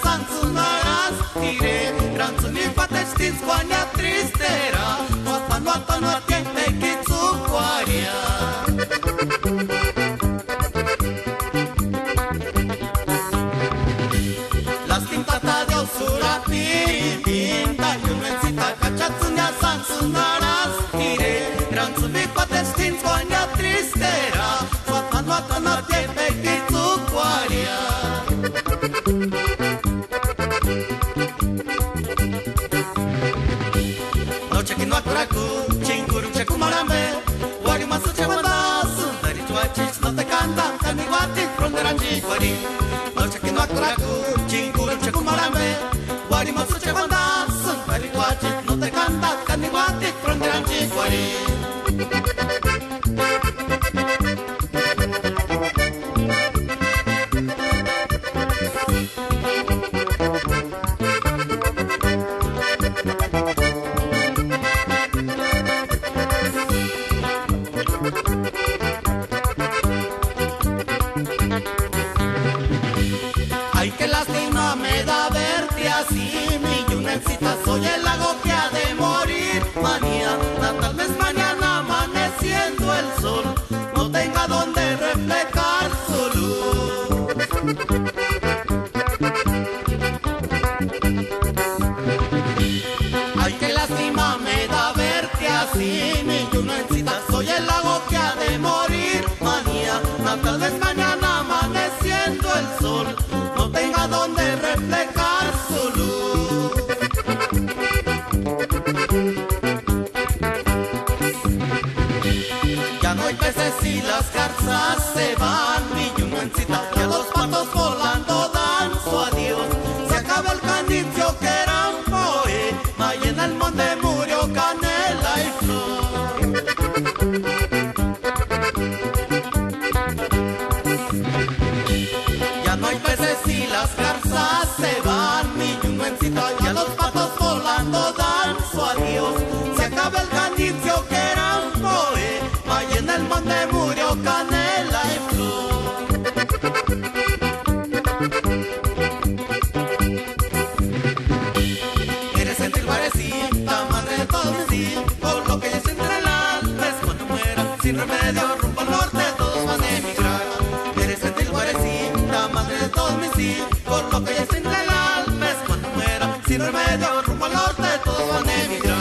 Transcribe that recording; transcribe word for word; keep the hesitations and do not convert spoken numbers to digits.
Sántskuni arhantskire, erantsïni juáteru tsíntskuani tristera, nóta nóta nóta tiémpekini tsúkuarhia. Lástima Tata Diósïri, apini pinta, iúmentsï tsítaku achatsïnia sántskuni arhantskire, erantsïni juáteru tsíntskuani tristera, nóta nóta nóta tiémpekini tsúkuarhia. Nóchekini mákurakuchini kurhuchekua marhambe, uarhimani sóchekuandasïnti, tarhichuachi nóteki andati ka niuati fronteranchikuarhini. Nóchekini mákurakuchini kurhuchekua marhambe, uarhimani sóchekuandasïnti, tarhichuachi nóteki andati ka niuati fronteranchikuarhini. Ay, qué lástima me da verte así, mi Yunensita, soy el lago que ha de morir mañana, tal vez mañana amaneciendo el sol no tenga donde reflejar su luz. Ay, qué lástima me da verte así, mi Yunensita, soy el lago que ha de morir mañana, tal vez mañana amaneciendo el sol no tenga donde reflejar su luz. Ya no hay peces y las garzas se van, mi Yunensita, ya los patos volando dan su adiós. Se acabó el canicio que era un poema, y en el monte murió canela y flor. Ya no hay peces y las garzas se van, mi Yunensita, ya los patos volando dan su adiós. Se acabó el canicio que era un poema, y en el monte murió canela y flor. Eres gentil Guarecita, madre de todos mis hijos, lo que ya está entre el alma es cuando muera, sin remedio, rumbo al norte todos van a emigrar. Eres gentil Guarecita, madre de todos mis hijos, lo que ya está entre el alma es cuando muera, sin remedio, rumbo al norte todos van a emigrar.